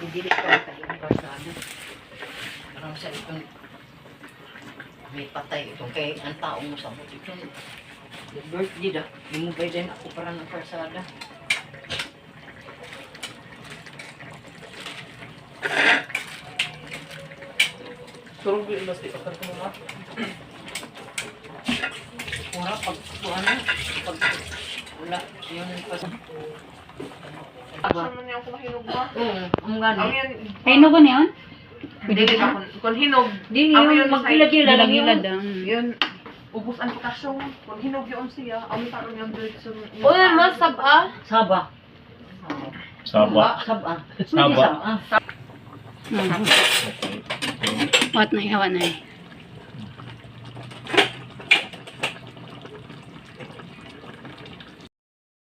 Hindi ko ang kayong kalsada. Parang sa itong may patay itong kay ang tao mo sa buti itong birthday da. Imubay din ako para ng kalsada. Turog yung ilas, di pa ko mga. Pura pag ano, pag wala yun pa sa Asa man niya ako mahinog ba? Oo, ang gani. Ang yan, Ay, no ko niyon? dili ka kun hinog. Di Ang yun, yun, magilad-gilad lang yun. Gilad-gilad ah. Yun, ubos ang potasyong. Kung hinog yun siya, ang taron yung diretso. Uy, mas saba. Saba. Saba. Saba. Saba. Pwede saba. Wat na, ihawa na eh.